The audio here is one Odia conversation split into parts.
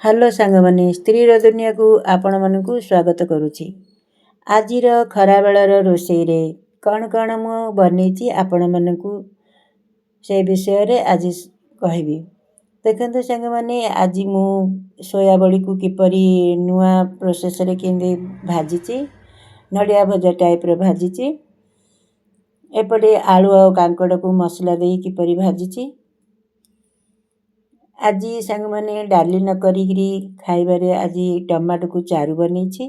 ହ୍ୟାଲୋ ସାଙ୍ଗମାନେ, ସ୍ତ୍ରୀର ଦୁନିଆକୁ ଆପଣମାନଙ୍କୁ ସ୍ୱାଗତ କରୁଛି। ଆଜିର ଖରାବେଳର ରୋଷେଇରେ କ'ଣ କ'ଣ ମୁଁ ବନେଇଛି, ଆପଣମାନଙ୍କୁ ସେ ବିଷୟରେ ଆଜି କହିବି। ଦେଖନ୍ତୁ ସାଙ୍ଗମାନେ, ଆଜି ମୁଁ ସୋୟାବଡ଼ିକୁ କିପରି ନୂଆ ପ୍ରୋସେସ୍ରେ କେମିତି ଭାଜିଛି, ନଡ଼ିଆ ଭଜା ଟାଇପ୍ର ଭାଜିଛି। ଏପଟେ ଆଳୁ ଆଉ କାଙ୍କଡ଼କୁ ମସଲା ଦେଇ କିପରି ଭାଜିଛି। ଆଜି ସାଙ୍ଗମାନେ, ଡାଲି ନ କରିକିରି ଖାଇବାରେ ଆଜି ଟମାଟୋକୁ ଚାରୁ ବନେଇଛି।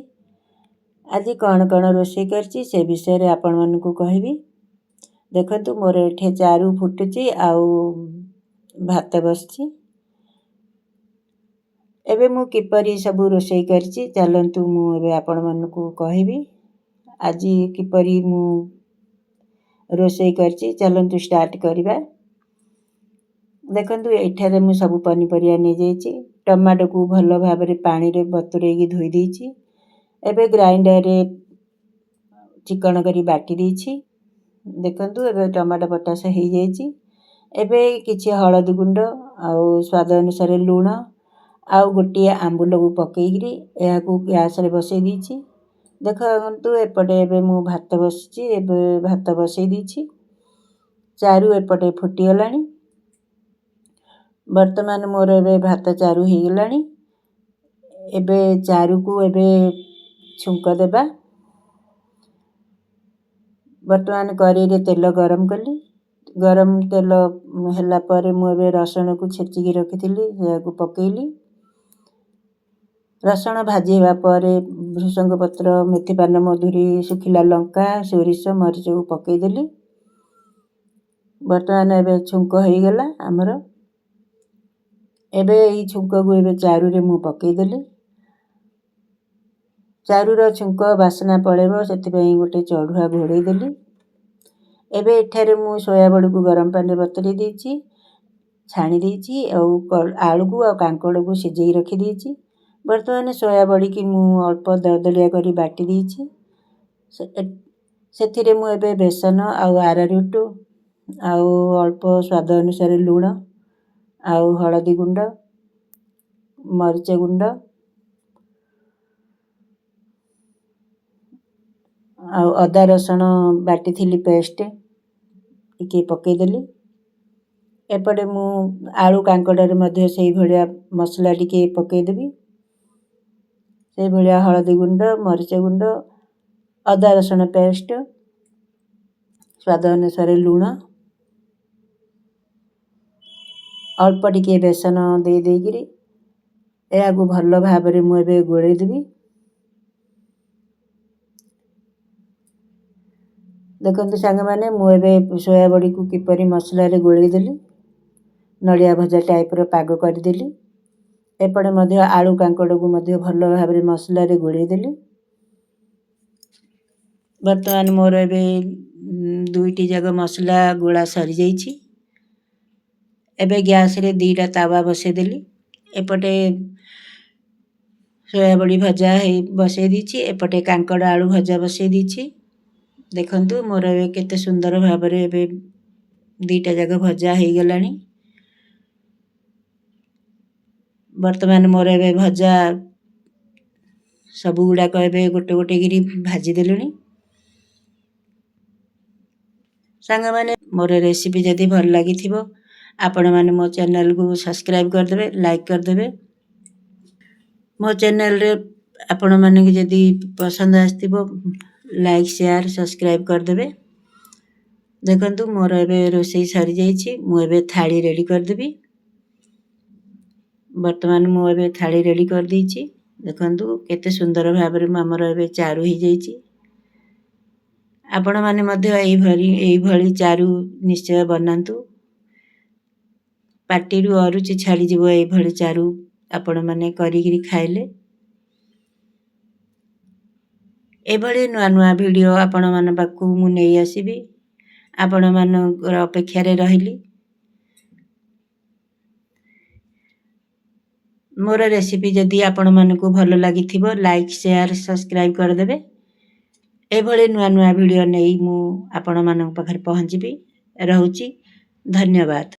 ଆଜି କ'ଣ କ'ଣ ରୋଷେଇ କରିଛି, ସେ ବିଷୟରେ ଆପଣମାନଙ୍କୁ କହିବି। ଦେଖନ୍ତୁ, ମୋର ଏଠି ଚାରୁ ଫୁଟୁଛି ଆଉ ଭାତ ବସିଛି। ଏବେ ମୁଁ କିପରି ସବୁ ରୋଷେଇ କରିଛି, ଚାଲନ୍ତୁ ମୁଁ ଏବେ ଆପଣମାନଙ୍କୁ କହିବି। ଆଜି କିପରି ମୁଁ ରୋଷେଇ କରିଛି, ଚାଲନ୍ତୁ ଷ୍ଟାର୍ଟ କରିବା। ଦେଖନ୍ତୁ, ଏଠାରେ ମୁଁ ସବୁ ପନିପରିବା ନେଇଯାଇଛି। ଟମାଟୋକୁ ଭଲ ଭାବରେ ପାଣିରେ ବତୁରେଇକି ଧୋଇ ଦେଇଛି। ଏବେ ଗ୍ରାଇଣ୍ଡରରେ ଚିକଣ କରି ବାଟି ଦେଇଛି। ଦେଖନ୍ତୁ, ଏବେ ଟମାଟୋ ବଟାସ ହେଇଯାଇଛି। ଏବେ କିଛି ହଳଦୀ ଗୁଣ୍ଡ ଆଉ ସ୍ୱାଦ ଅନୁସାରେ ଲୁଣ ଆଉ ଗୋଟିଏ ଆମ୍ବୁଲକୁ ପକେଇକିରି ଏହାକୁ ଗ୍ୟାସ୍ରେ ବସେଇ ଦେଇଛି। ଦେଖନ୍ତୁ, ଏପଟେ ଏବେ ମୁଁ ଭାତ ବସିଛି, ଏବେ ଭାତ ବସେଇ ଦେଇଛି। ଚାରୁ ଏପଟେ ଫୁଟିଗଲାଣି। ବର୍ତ୍ତମାନ ମୋର ଏବେ ଭାତ ଚାରୁ ହେଇଗଲାଣି। ଏବେ ଚାରୁକୁ ଏବେ ଛୁଙ୍କ ଦେବା। ବର୍ତ୍ତମାନ କରେଇରେ ତେଲ ଗରମ କଲି। ଗରମ ତେଲ ହେଲା ପରେ ମୁଁ ଏବେ ରସୁଣକୁ ଛେଚିକି ରଖିଥିଲି, ସେୟାକୁ ପକେଇଲି। ରସୁଣ ଭାଜି ହେବା ପରେ ଭୃସଙ୍ଗ ପତ୍ର, ମେଥିପାନ, ମଧୁରୀ, ଶୁଖିଲା ଲଙ୍କା, ସୋରିଷ, ମରିଚକୁ ପକେଇଦେଲି। ବର୍ତ୍ତମାନ ଏବେ ଛୁଙ୍କ ହେଇଗଲା ଆମର। ଏବେ ଏଇ ଛୁଙ୍କକୁ ଏବେ ଚାରୁରେ ମୁଁ ପକେଇଦେଲି। ଚାରୁର ଛୁଙ୍କ ବାସ୍ନା ପଳେଇବ, ସେଥିପାଇଁ ଗୋଟେ ଚଢ଼ୁଆ ଘୋଡ଼େଇ ଦେଲି। ଏବେ ଏଠାରେ ମୁଁ ସୋୟାବଡ଼ିକୁ ଗରମ ପାଣିରେ ବତୁରେଇ ଦେଇଛି, ଛାଣି ଦେଇଛି, ଆଉ ଆଳୁକୁ ଆଉ କାଙ୍କଡ଼କୁ ସିଝେଇ ରଖିଦେଇଛି। ବର୍ତ୍ତମାନ ସୋୟାବଡ଼ିକି ମୁଁ ଅଳ୍ପ ଦରଦରିଆ କରି ବାଟି ଦେଇଛି। ସେଥିରେ ମୁଁ ଏବେ ବେସନ ଆଉ ଆରାରୁଟ ଆଉ ଅଳ୍ପ ସ୍ୱାଦ ଅନୁସାରେ ଲୁଣ ଆଉ ହଳଦୀ ଗୁଣ୍ଡ, ମରିଚ ଗୁଣ୍ଡ ଆଉ ଅଦା ରସୁଣ ବାଟିଥିଲି ପେଷ୍ଟ ଟିକେ ପକେଇଦେଲି। ଏପଟେ ମୁଁ ଆଳୁ କାଙ୍କଡ଼ରେ ମଧ୍ୟ ସେଇଭଳିଆ ମସଲା ଟିକେ ପକେଇଦେବି। ସେଇଭଳିଆ ହଳଦୀ ଗୁଣ୍ଡ, ମରିଚ ଗୁଣ୍ଡ, ଅଦା ରସୁଣ ପେଷ୍ଟ, ସ୍ୱାଦ ଅନୁସାରେ ଲୁଣ, ଅଳ୍ପ ଟିକେ ବେସନ ଦେଇ ଦେଇକିରି ଏହାକୁ ଭଲ ଭାବରେ ମୁଁ ଏବେ ଗୋଳେଇ ଦେବି। ଦେଖନ୍ତୁ ସାଙ୍ଗମାନେ, ମୁଁ ଏବେ ସୋୟାବଡ଼ିକୁ କିପରି ମସଲାରେ ଗୋଳେଇ ଦେଲି, ନଡ଼ିଆ ଭଜା ଟାଇପ୍ର ପାଗ କରିଦେଲି। ଏପଟେ ମଧ୍ୟ ଆଳୁ କାଙ୍କଡ଼କୁ ମଧ୍ୟ ଭଲ ଭାବରେ ମସଲାରେ ଗୋଳେଇ ଦେଲି। ବର୍ତ୍ତମାନ ମୋର ଏବେ ଦୁଇଟି ଯାକ ମସଲା ଗୋଳା ସରିଯାଇଛି। ଏବେ ଗ୍ୟାସ୍ରେ ଦୁଇଟା ତାୱା ବସେଇଦେଲି। ଏପଟେ ସୋୟାବଡ଼ି ଭଜା ହେଇ ବସେଇ ଦେଇଛି, ଏପଟେ କାଙ୍କଡ଼ ଆଳୁ ଭଜା ବସେଇ ଦେଇଛି। ଦେଖନ୍ତୁ, ମୋର ଏବେ କେତେ ସୁନ୍ଦର ଭାବରେ ଏବେ ଦୁଇଟା ଯାକ ଭଜା ହେଇଗଲାଣି। ବର୍ତ୍ତମାନ ମୋର ଏବେ ଭଜା ସବୁ ଗୁଡ଼ାକ ଏବେ ଗୋଟେ ଗୋଟେ କିରି ଭାଜିଦେଲିଣି। ସାଙ୍ଗମାନେ, ମୋର ରେସିପି ଯଦି ଭଲ ଲାଗିଥିବ, ଆପଣମାନେ ମୋ ଚ୍ୟାନେଲକୁ ସବସ୍କ୍ରାଇବ୍ କରିଦେବେ, ଲାଇକ୍ କରିଦେବେ। ମୋ ଚ୍ୟାନେଲରେ ଆପଣମାନଙ୍କୁ ଯଦି ପସନ୍ଦ ଆସିଥିବ, ଲାଇକ୍, ସେୟାର, ସବସ୍କ୍ରାଇବ୍ କରିଦେବେ। ଦେଖନ୍ତୁ, ମୋର ଏବେ ରୋଷେଇ ସରିଯାଇଛି। ମୁଁ ଏବେ ଥାଳି ରେଡ଼ି କରିଦେବି। ବର୍ତ୍ତମାନ ମୁଁ ଏବେ ଥାଳି ରେଡ଼ି କରିଦେଇଛି। ଦେଖନ୍ତୁ, କେତେ ସୁନ୍ଦର ଭାବରେ ମୁଁ ଆମର ଏବେ ଚାରୁ ହେଇଯାଇଛି। ଆପଣମାନେ ମଧ୍ୟ ଏଇଭଳି ଚାରୁ ନିଶ୍ଚୟ ବନାନ୍ତୁ। ପାଟିରୁ ଅରୁଚି ଛାଡ଼ିଯିବ ଏଇଭଳି ଚାରୁ ଆପଣମାନେ କରିକିରି ଖାଇଲେ। ଏଭଳି ନୂଆ ନୂଆ ଭିଡ଼ିଓ ଆପଣମାନଙ୍କ ପାଖକୁ ମୁଁ ନେଇ ଆସିବି। ଆପଣମାନଙ୍କର ଅପେକ୍ଷାରେ ରହିଲି। ମୋର ରେସିପି ଯଦି ଆପଣମାନଙ୍କୁ ଭଲ ଲାଗିଥିବ, ଲାଇକ୍, ସେୟାର, ସବସ୍କ୍ରାଇବ୍ କରିଦେବେ। ଏଭଳି ନୂଆ ନୂଆ ଭିଡ଼ିଓ ନେଇ ମୁଁ ଆପଣମାନଙ୍କ ପାଖରେ ପହଞ୍ଚିବି। ରହୁଛି, ଧନ୍ୟବାଦ।